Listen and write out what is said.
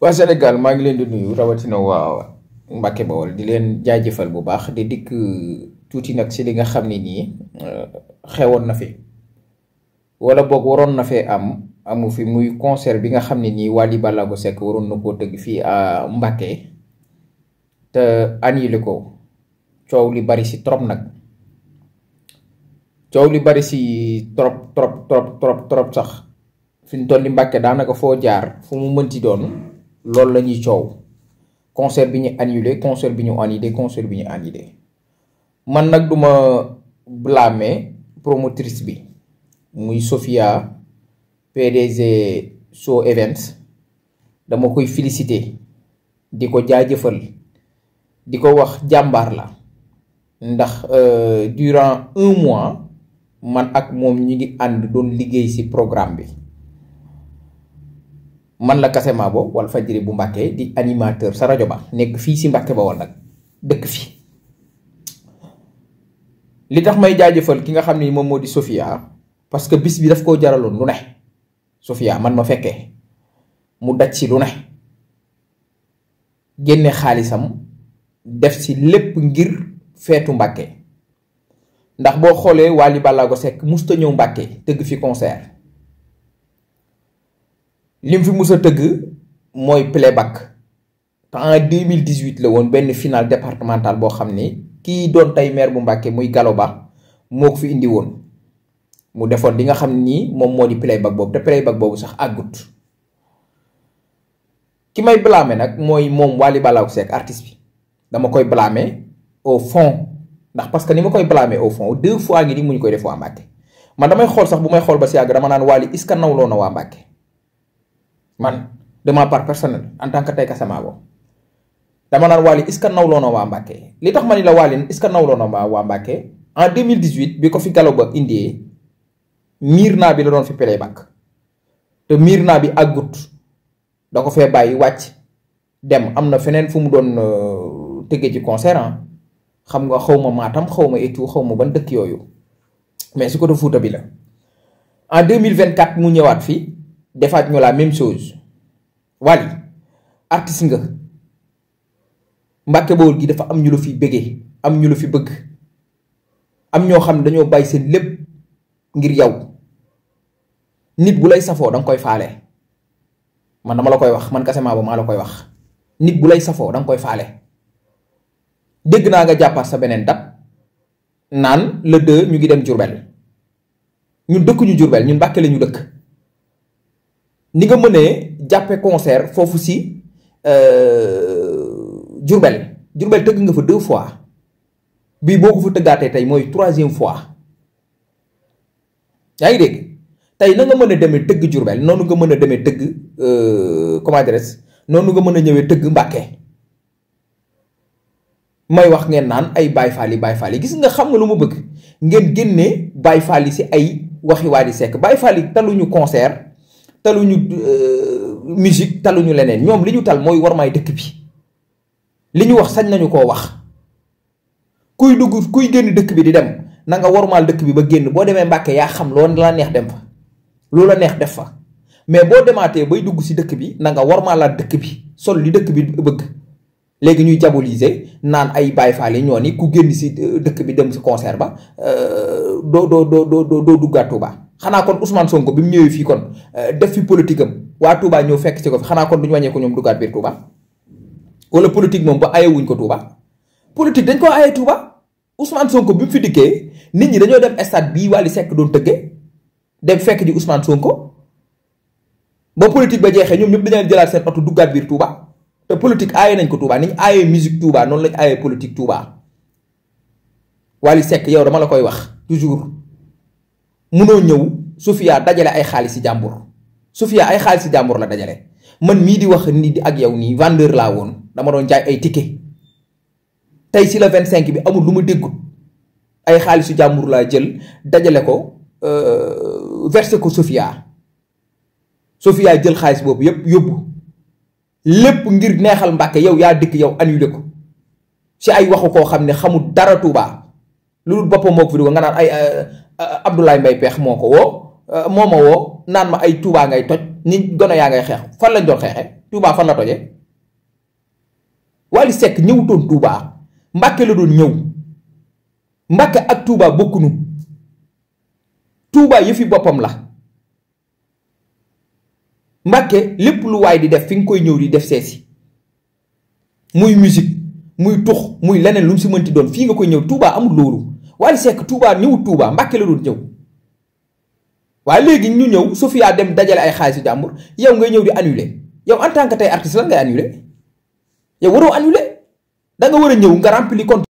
waa Sénégal maa ngi leen di nuyu rawatina waa Mbacke Bawol di leen jaajëfal bu baax di dikk tuuti nag si li nga xam ne nii xewoon na fi wala boog waroon na fee amu fi muy concert bi nga xam ne nii Wally Ballago Seck waroon na koo tëgg fii à Mbacke te annulé ko coow li bari si trop nag coow li bari si trop sax fi ñu toll ni Mbacke daanaka foo jaar fu mu mënti doon. loolu la ñuy coow concert bi ñu annulé concert bi ñu annulé man nag duma blâmer promotrice bi muy Sofia PDG Show Events dama koy féliciter di ko jaajëfal di ko wax jàmbaar la ndax durant 1 mois man ak moom ñi ngi ànd doon liggéey ci programme bi man la Kassé Mabo Walfadjri bu Mbàkke di animateur sa rajo ba nekk fii si Mbàkke Bawol nag dëkk fi li tax may jaajëfal ki nga xam ni moom moo di Sofia parce que bis bi daf koo jaraloon lu ne Sofia man ma fekkee mu daj si lu ne génne xaalisam def si lépp ngir feetu Mbàkke ndax boo xoolee Wally Ballago Seck musta ñëw Mbàkke tëgg fi concert lim fi musa tëgg mooy playback te en 2018 la woon benn final départemental boo xam ne kii doon tey maire bu Mbàkke muy Gallo Ba moo ko fi indi woon mu defoon li nga xam ni moom moo di playback boobu te playback boobu sax àggut ki may blâmer nag mooy moom Wally Ballago Seck artiste bi dama koy blâmer au fond ndax parce que ni ma koy blâmer au fond 2 fois ngi ni mu ñu koy def waa Mbàkke man damay xool sax bu may xool ba si yàgg dama naan Wally est-ce que nawloo na waa Mbàkke man de ma part personnelle en tant que tey Kassé Mabo dama naan Wally est-ce que nawloo na waa Mbàkke li tax ma ni la Wally est-ce que nawloo na waa Mbàkke en 2018 bi ko fi Gallo Ba indee miir naa bi la doon fi playback te miir naa bi àggut da ko fee bàyyi wàcc dem am na feneen fu mu doon tëggee ci concert xam nga xaw ma Matam xaw ma et tout xaw ma ban dëkk yooyu mais su ko def Fuuta bi la en 2024 mu ñëwaat fi defaat ñu la même chose Wally artiste nga Mbàkke Bawol gi dafa am ñu la fi bëggee am ñu la fi bëgg am ñoo xam ne dañoo bàyyi seen lépp ngir yow nit bu lay safoo danga koy faale man dama la koy wax man Kassé Mabo maa la koy wax nit bu lay safoo danga koy faale dégg naa nga jàppaat sa beneen date naan le 2 ñu ngi dem Diourbel ñun dëkkuñu Diourbel ñun Mbàkke la ñu dëkk ni nga mënee jàppe concert foofu si Diourbel tëgg nga fa 2 fois bii boo ko fa tëggaatee tey mooy 3e fois yaa ngi dégg tey na nga mën a demee tëgg Diourbel noonu nga mën a demee tëgg comment dirais noonu nga mën a ñëwee tëgg Mbàkke may wax ngeen naan ay Baay Faal yi gis nga xam nga lu mu bëgg ngeen génnee Baay Faal yi si ay waxi Wally Seck Baay Faal yi taluñu concert taluñu musique taluñu leneen ñoom li ñu tal mooy warmaay dëkk bi li ñu wax sañ nañu koo wax kuy génn dëkk bi di dem na nga warmaal dëkk bi ba génn boo demee Mbàkke yaa xam loolu la neex dem fa loolu la neex def fa mais boo demaatee bay dugg si dëkk bi na nga warmaalaat dëkk bi sol li dëkk bi bëgg léegi ñuy diaboliser naan ay Baay Faal yi ñoo ni ku génn si dëkk bi dem si concert ba doo duggaat Touba xanaa kon Ousmane Sonko bi mu ñëwee fii kon def fi politique am waa Touba ñëw fekk ci ko fi xanaa kon duñu wàññee ko ñoom duggaat biir Touba wala politique moom ba ayewuñ ko Touba politique dañ ko aye Touba Ousmane Sonko bi mu fi dikkee nit ñi dañoo dem stade bii Wally Seck doon tëggee dem fekk di Ousmane Sonko ba politique ba jeexee ñoom ñëpp dañu jëlaat seen oto duggaat biir Touba te politique aaye nañ ko Touba ni ñu aayee musique Touba noonu lañ aayee politique Touba Wally Seck yow dama la koy wax toujours munoo ñëw Sofia dajale ay xaalis si jàmbur Sofia ay xaalis si jàmbur la dajale man mii di wax ni di ak yow nii vendeur laa woon dama doon jaay ay ticket tey si la 25 bi amul lu ma déggut ay xaalisu jàmbur laa jël dajale ko versé ko Sofia jël xaalis boobu yépp yóbbu lépp ngir neexal Mbàkke yow yaa dëkk yow annulé ko si ay waxu koo xam ne xamul dara Touba loolu boppam moo ko fi dugal nga naan ay Abdoulaye Mbaye Peex moo ko woo moo ma woo naan ma ay Touba ngay toj ni gone yaa ngay xeex fan lañ doon xeexee Touba fan la toje Wally Seck ñëwutoon Touba Mbàkke la doon ñëw Mbàkke ak Touba bokkunu Touba yëfi boppam la Mbàkke lépp lu waay di def fi nga koy ñëw di def seesi muy musique muy tux muy leneen lu mu si mënti doon fii nga koy ñëw Touba amul loolu Wally Seck Touba ñëwut Touba Mbàkke la doon ñëw waaye léegi ñu ñëw Sofia dem dajale ay xaalisu jàmbur yow ngay ñëw di annuler yow en tant que tey artiste lan ngay annuler yow waroo annuler da nga war a ñëw nga remplir compte